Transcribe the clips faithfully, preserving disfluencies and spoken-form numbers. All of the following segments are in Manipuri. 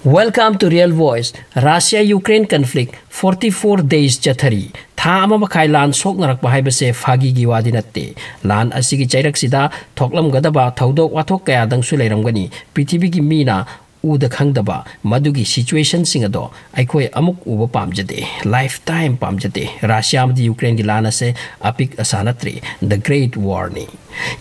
Welcome to Real Voice. Russia Ukraine conflict forty four days ꯆꯠꯊꯔꯤ꯫ ꯊꯥ ꯑꯃ ꯃꯈꯥꯏ ꯂꯥꯟ ꯁꯣꯛꯅꯔꯛꯄ ꯍꯥꯏꯕꯁꯦ ꯐꯥꯒꯤꯒꯤ ꯋꯥꯗꯤ ꯅꯠꯇꯦ꯫ ꯂꯥꯟ ꯑꯁꯤꯒꯤ ꯆꯩꯔꯛꯁꯤꯗ ꯊꯣꯛꯂꯝꯒꯗꯕ ꯊꯧꯗꯣꯛ ꯋꯥꯊꯣꯛ ꯀꯌꯥꯗꯪꯁꯨ ꯂꯩꯔꯝꯒꯅꯤ꯫ ꯄ꯭ꯔꯤꯊꯤꯕꯤꯒꯤ ꯃꯤꯅ ꯎꯗ ꯈꯪꯗꯕ ꯃꯗꯨꯒꯤ ꯁꯤꯆꯨꯋꯦꯁꯟꯁꯤꯡ ꯑꯗꯣ ꯑꯩꯈꯣꯏ ꯑꯃꯨꯛ ꯎꯕ ꯄꯥꯝꯖꯗꯦ꯫ ꯂꯥꯏꯐ ꯇꯥꯏꯝ ꯄꯥꯝꯖꯗꯦ꯫ ꯔꯁꯤꯌꯥ ꯑꯃꯗꯤ ꯌꯨꯀ꯭ꯔꯦꯟꯒꯤ ꯂꯥꯟ ꯑꯁꯦ ꯑꯄꯤꯛ ꯑꯁꯥ ꯅꯠꯇ꯭ꯔꯤ꯫ The Great War ꯅꯤ꯫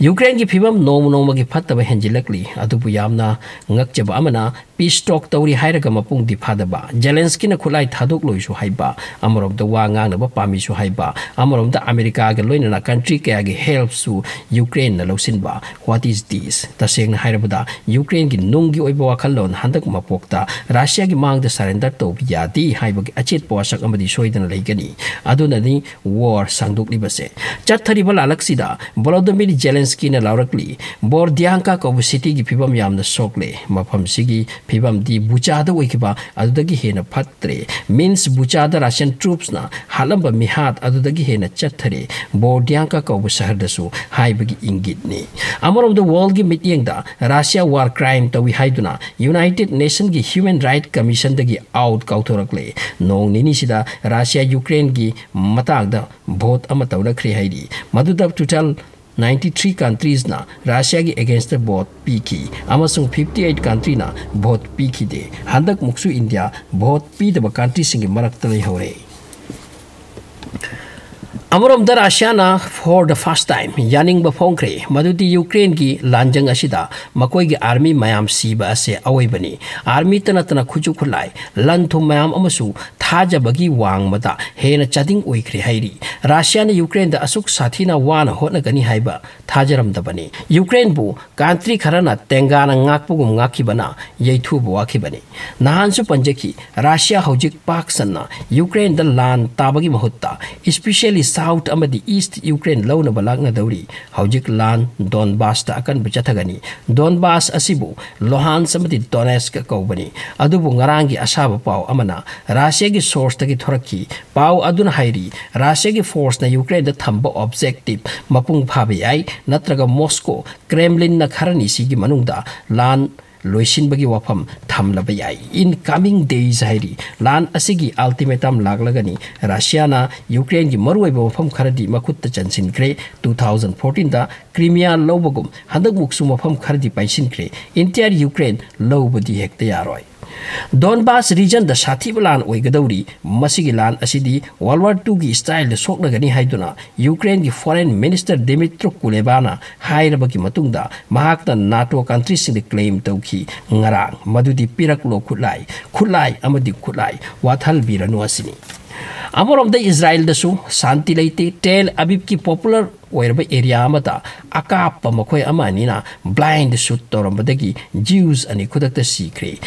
ꯌꯨꯀ꯭ꯔꯦꯟꯒꯤ ꯐꯤꯕꯝ ꯅꯣꯡꯃ ꯅꯣꯡꯃꯒꯤ ꯐꯠꯇꯕ ꯍꯦꯟꯖꯤꯜꯂꯛꯂꯤ꯫ ꯑꯗꯨꯕꯨ ꯌꯥꯝꯅ ꯉꯛꯆꯕ ꯑꯃꯅ, ꯄꯤꯁ ꯇꯣꯛ ꯇꯧꯔꯤ ꯍꯥꯏꯔꯒ ꯃꯄꯨꯡꯗꯤ ꯐꯥꯗꯕ, ꯖꯦꯂꯦꯟꯁꯀꯤꯅ ꯈꯨꯠꯂꯥꯏ ꯊꯥꯗꯣꯛꯂꯣꯏꯁꯨ ꯍꯥꯏꯕ, ꯑꯃꯔꯣꯝꯗ ꯋꯥ ꯉꯥꯡꯅꯕ ꯄꯥꯝꯃꯤꯁꯨ ꯍꯥꯏꯕ, ꯑꯃꯔꯣꯝꯗ ꯑꯃꯦꯔꯤꯀꯥꯒ ꯂꯣꯏꯅꯅ ꯀꯟꯇ꯭ꯔꯤ ꯀꯌꯥꯒꯤ ꯍꯦꯜꯞꯁꯨ ꯌꯨꯀ꯭ꯔꯦꯟꯅ ꯂꯧꯁꯤꯟꯕ꯫ What is this? ꯇꯁꯦꯡꯅ ꯍꯥꯏꯔꯕꯗ, ꯌꯨꯀ꯭ꯔꯦꯟꯒꯤ ꯅꯨꯡꯒꯤ ꯑꯣꯏꯕ ꯋꯥꯈꯜꯂꯣꯟ ꯍꯟꯗꯛ ꯃꯄꯣꯛꯇ ꯔꯁꯤꯌꯥꯒꯤ ꯃꯥꯡꯗ ꯁꯔꯦꯟꯗꯔ ꯇꯧꯕ ꯌꯥꯗꯦ ꯍꯥꯏꯕꯒꯤ ꯑꯆꯦꯠꯄ ꯋꯥꯁꯛ ꯑꯃꯗꯤ ꯁꯣꯏꯗꯅ ꯂꯩꯒꯅꯤ꯫ ꯑꯗꯨꯅꯅꯤ ꯋꯥꯔ ꯁꯥꯡꯗꯣꯛꯂꯤꯕꯁꯦ꯫ ꯆꯠꯊꯔꯤꯕ ꯂꯥꯂꯛꯁꯤꯗ ꯚꯣꯂꯣꯗꯣꯃꯤꯔ ꯖꯦꯂꯦꯟꯁꯀꯤꯅ ꯂꯥꯎꯔꯛꯂꯤ, "ꯕꯣꯔꯗꯤꯌꯥꯡꯀꯥ ꯀꯧꯕ ꯁꯤꯇꯤꯒꯤ ꯐꯤꯕꯝ ꯌꯥꯝꯅ ꯁꯣꯛꯂꯦ꯫ ꯃꯐꯝꯁꯤꯒꯤ ꯐꯤꯕꯝꯗꯤ ꯕꯨꯆꯥꯗ ꯑꯣꯏꯈꯤꯕ ꯑꯗꯨꯗꯒꯤ ꯍꯦꯟꯅ ꯐꯠꯇ꯭ꯔꯦ꯫ ꯃꯤꯟꯁ ꯕꯨꯆꯥꯗ ꯔꯁꯤꯌꯟ ꯇ꯭ꯔꯨꯞꯁꯅ ꯍꯥꯠꯂꯝꯕ ꯃꯤꯍꯥꯠ ꯑꯗꯨꯗꯒꯤ ꯍꯦꯟꯅ ꯆꯠꯊꯔꯦ꯫ ꯕꯣꯔꯗꯤꯌꯥꯡꯀꯥ ꯀꯧꯕ ꯁꯍꯔꯗꯁꯨ" ꯍꯥꯏꯕꯒꯤ ꯏꯪꯒꯤꯠꯅꯤ꯫ ꯑꯃꯔꯣꯝꯗ ꯋꯥꯔꯜꯒꯤ ꯃꯤꯠꯌꯦꯡꯗ ꯔꯁꯤꯌꯥ ꯋꯥꯔ ꯀ꯭ꯔꯥꯏꯝ ꯇꯧꯏ ꯍꯥꯏꯗꯨꯅ ꯌꯨꯅꯥꯏꯇꯦꯗ ꯅꯦꯁꯟꯒꯤ ꯍ꯭ꯌꯨꯃꯦꯟ ꯔꯥꯏꯠ ꯀꯃꯤꯁꯟꯗꯒꯤ ꯑꯥꯎꯠ ꯀꯥꯎꯊꯣꯔꯛꯂꯦ꯫ ꯅꯣꯡ ꯅꯤꯅꯤꯁꯤꯗ ꯔꯁꯤꯌꯥ ꯌꯨꯀ꯭ꯔꯦꯟꯒꯤ ꯃꯇꯥꯡꯗ ꯚꯣꯠ ꯑꯃ ꯇꯧꯅꯈ꯭ꯔꯦ ꯍꯥꯏꯔꯤ꯫ ꯃꯗꯨꯗ ꯇꯣꯇꯦꯜ ꯅꯥꯏꯟꯇꯤ ꯊ꯭ꯔꯤ ꯀꯟꯇ꯭ꯔꯤꯁꯅ ꯔꯁꯤꯌꯥꯒꯤ ꯑꯦꯒꯦꯟꯁꯇ ꯚꯣꯠ ꯄꯤꯈꯤ ꯑꯃꯁꯨꯡ ꯐꯤꯐꯇꯤ ꯑꯩꯠ ꯀꯟꯇ꯭ꯔꯤꯅ ꯚꯣꯠ ꯄꯤꯈꯤꯗꯦ꯫ ꯍꯟꯗꯛꯃꯨꯛꯁꯨ ꯏꯟꯗꯤꯌꯥ ꯚꯣꯠ ꯄꯤꯗꯕ ꯀꯟꯇ꯭ꯔꯤꯁꯤꯡꯒꯤ ꯃꯔꯛꯇ ꯂꯩꯍꯧꯔꯦ꯫ ꯑꯃꯔꯣꯝꯗ ꯔꯁꯤꯌꯥꯅ for the first time ꯌꯥꯅꯤꯡꯕ ꯐꯣꯡꯈ꯭ꯔꯦ ꯃꯗꯨꯗꯤ ꯌꯨꯀ꯭ꯔꯦꯟꯒꯤ ꯂꯥꯟꯖꯪ ꯑꯁꯤꯗ ꯃꯈꯣꯏꯒꯤ ꯑꯥꯔꯃꯤ ꯃꯌꯥꯝ ꯁꯤꯕ ꯑꯁꯦ ꯑꯑꯣꯏꯕꯅꯤ꯫ ꯑꯥꯔꯃꯤꯇ ꯅꯠꯇꯅ ꯈꯨꯠꯁꯨ ꯈꯨꯠꯂꯥꯏ, ꯂꯟ ꯊꯨꯝ ꯃꯌꯥꯝ ꯑꯃꯁꯨ ꯊꯥꯖꯕꯒꯤ ꯋꯥꯡꯃꯗ ꯍꯦꯟꯅ ꯆꯥꯗꯤꯡ ꯑꯣꯏꯈ꯭ꯔꯦ ꯍꯥꯏꯔꯤ꯫ ꯔꯁꯤꯌꯥꯅ ꯌꯨꯀ꯭ꯔꯦꯟꯗ ꯑꯁꯨꯛ ꯁꯥꯊꯤꯅ ꯋꯥꯅ ꯍꯣꯠꯅꯒꯅꯤ ꯍꯥꯏꯕ ꯊꯥꯖꯔꯝꯗꯕꯅꯤ꯫ ꯌꯨꯀ꯭ꯔꯦꯟꯕꯨ ꯀꯟꯇ꯭ꯔꯤ ꯈꯔꯅ ꯇꯦꯡꯒꯥꯅ ꯉꯥꯛꯄꯒꯨꯝ ꯉꯥꯛꯈꯤꯕꯅ ꯌꯩꯊꯨꯕ ꯋꯥꯈꯤꯕꯅꯤ꯫ ꯅꯍꯥꯟꯁꯨ ꯄꯟꯖꯈꯤ, ꯔꯁꯤꯌꯥ ꯍꯧꯖꯤꯛ ꯄꯥꯛ ꯁꯟꯅ ꯌꯨꯀ꯭ꯔꯦꯟꯗ ꯂꯥꯟ ꯇꯥꯕꯒꯤ ꯃꯍꯨꯠꯇ especially ꯁꯥꯎꯊ ꯑꯃꯗꯤ ꯏꯁ꯭ꯠ ꯌꯨꯀ꯭ꯔꯦꯟ ꯂꯧꯅꯕ ꯂꯥꯛꯅꯗꯧꯔꯤ꯫ ꯍꯧꯖꯤꯛ ꯂꯥꯟ ꯗꯣꯟꯕꯥꯁꯇ ꯑꯀꯟꯕ ꯆꯠꯊꯒꯅꯤ꯫ ꯗꯣꯟꯕꯥꯁ ꯑꯁꯤꯕꯨ ꯂꯣꯍꯥꯟꯁ ꯑꯃꯗꯤ ꯗꯣꯅꯦꯁ꯭ꯛ ꯀꯧꯕꯅꯤ꯫ ꯑꯗꯨꯕꯨ ꯉꯔꯥꯡꯒꯤ ꯑꯁꯥꯕ ꯄꯥꯎ ꯑꯃꯅ ꯔꯁꯤꯌꯥꯒꯤ ꯁꯣꯔꯁꯇꯒꯤ ꯊꯣꯔꯛꯈꯤ꯫ ꯄꯥꯎ ꯑꯗꯨꯅ ꯍꯥꯏꯔꯤ, ꯔꯁꯤꯌꯥꯒꯤ ꯐꯣꯔꯁꯅ ꯌꯨꯀ꯭ꯔꯦꯟꯗ ꯊꯝꯕ ꯑꯣꯕꯖꯦꯛꯇꯤꯚ ꯃꯄꯨꯡ ꯐꯥꯕ ꯌꯥꯏ, ꯅꯠꯇ꯭ꯔꯒ ꯃꯣꯁꯀꯣ, ꯀ꯭ꯔꯦꯝꯂꯤꯟꯅ ꯈꯔꯅꯤꯁꯤꯒꯤ ꯃꯅꯨꯡꯗ ꯂꯥꯟ ꯂꯣꯏꯁꯤꯟꯕꯒꯤ ꯋꯥꯐꯝ ꯊꯝꯂꯕ ꯌꯥꯏ꯫ In coming days ꯍꯥꯏꯔꯤ꯫ ꯂꯥꯟ ꯑꯁꯤꯒꯤ ultimatum ꯂꯥꯛꯂꯒꯅꯤ꯫ ꯔꯁꯤꯌꯥꯅ ꯌꯨꯀ꯭ꯔꯦꯟꯒꯤ ꯃꯔꯨꯑꯣꯏꯕ ꯃꯐꯝ ꯈꯔꯗꯤ ꯃꯈꯨꯠꯇ ꯆꯟꯁꯤꯟꯈ꯭ꯔꯦ꯫ Two thousand fourteenꯗ ꯀ꯭ꯔꯤꯃꯤꯌꯥ ꯂꯧꯕꯒꯨꯝ ꯍꯟꯗꯛꯃꯨꯛꯁꯨ ꯃꯐꯝ ꯈꯔꯗꯤ ꯄꯥꯏꯁꯤꯟꯈ꯭ꯔꯦ꯫ Entire ꯌꯨꯀ꯭ꯔꯦꯟ ꯂꯧꯕꯗꯤ ꯍꯦꯛꯇ ꯌꯥꯔꯣꯏ꯫ ꯗꯣꯟꯕꯥꯁ regionꯗ ꯁꯥꯊꯤꯕ ꯂꯥꯟ ꯑꯣꯏꯒꯗꯧꯔꯤ꯫ ꯃꯁꯤꯒꯤ ꯂꯥꯟ ꯑꯁꯤꯗꯤ World War Twoꯒꯤ styleꯗ ꯁꯣꯛꯅꯒꯅꯤ ꯍꯥꯏꯗꯨꯅ ꯌꯨꯀ꯭ꯔꯦꯟꯒꯤ Foreign Minister ꯗꯤꯃꯤꯇ꯭ꯔꯣ ꯀꯨꯂꯦꯕꯥꯅ ꯍꯥꯏꯔꯕꯒꯤ ꯃꯇꯨꯡꯗ ꯃꯍꯥꯛꯅ NATO countryꯁꯤꯡꯗ claim ꯇꯧꯈꯤ ꯉꯔꯥꯡ, ꯃꯗꯨꯗꯤ "ꯄꯤꯔꯛꯂꯣ ꯈꯨꯠꯂꯥꯏ, ꯈꯨꯠꯂꯥꯏ ꯑꯃꯗꯤ ꯈꯨꯠꯂꯥꯏ, ꯋꯥꯊꯜꯕꯤꯔꯅꯨ" ꯑꯁꯤꯅꯤ꯫ ꯑꯃꯔꯣꯝꯗ ꯏꯖꯔꯥꯏꯜꯗꯁꯨ ꯁꯥꯟꯇꯤ ꯂꯩꯇꯦ꯫ ꯇꯦꯜ ꯑꯕꯤꯕꯀꯤ popular ꯑꯣꯏꯔꯕ area ꯑꯃꯗ ꯑꯀꯥꯞꯄ ꯃꯈꯣꯏ ꯑꯃ ꯑꯅꯤꯅ blind shoot ꯇꯧꯔꯝꯕꯗꯒꯤ Jews ꯑꯅꯤ ꯈꯨꯗꯛꯇ ꯁꯤꯈ꯭ꯔꯦ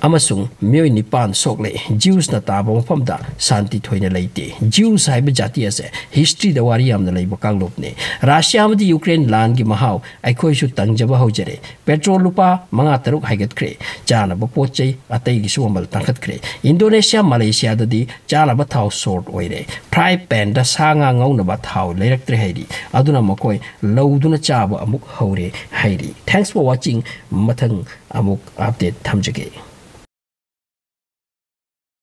ꯑꯃꯁꯨꯡ ꯃꯤꯑꯣꯏ ꯅꯤꯄꯥꯟ ꯁꯣꯛꯂꯦ꯫ Jewsꯅ ꯇꯥꯕ ꯃꯐꯝꯗ ꯁꯥꯟꯇꯤ ꯊꯣꯏꯅ ꯂꯩꯇꯦ꯫ Jews ꯍꯥꯏꯕ ꯖꯥꯇꯤ ꯑꯁꯦ historyꯗ ꯋꯥꯔꯤ ꯌꯥꯝꯅ ꯂꯩꯕ ꯀꯥꯡꯂꯨꯞꯅꯤ꯫ ꯔꯁꯤꯌꯥ ꯑꯃꯗꯤ ꯌꯨꯀ꯭ꯔꯦꯟ ꯂꯥꯟꯒꯤ ꯃꯍꯥꯎ ꯑꯩꯈꯣꯏꯁꯨ ꯇꯪꯖꯕ ꯍꯧꯖꯔꯦ꯫ Petrol ꯂꯨꯄꯥ ꯃꯉꯥ ꯇꯔꯨꯛ ꯍꯥꯏꯒꯠꯈ꯭ꯔꯦ꯫ ꯆꯥꯅꯕ ꯄꯣꯠ ꯆꯩ ꯑꯇꯩꯒꯤꯁꯨ ꯃꯃꯜ ꯇꯥꯡꯈꯠꯈ꯭ꯔꯦ꯫ ꯏꯟꯗꯣꯅꯦꯁꯤꯌꯥ, ꯃꯂꯦꯁꯤꯌꯥꯗꯗꯤ ꯆꯥꯅꯕ ꯊꯥꯎ short ꯑꯣꯏꯔꯦ꯫ Fry panꯗ ꯁꯥ ꯉꯥ ꯉꯧꯅꯕ ꯊꯥꯎ ꯂꯩꯔꯛꯇ꯭ꯔꯦ ꯍꯥꯏꯔꯤ꯫ ꯑꯗꯨꯅ ꯃꯈꯣꯏ ꯂꯧꯗꯨꯅ ꯆꯥꯕ ꯑꯃꯨꯛ ꯍꯧꯔꯦ ꯍꯥꯏꯔꯤ꯫ Thanks for watching꯫ ꯃꯊꯪ ꯑꯃꯨꯛ update ꯊꯝꯖꯒꯦ꯫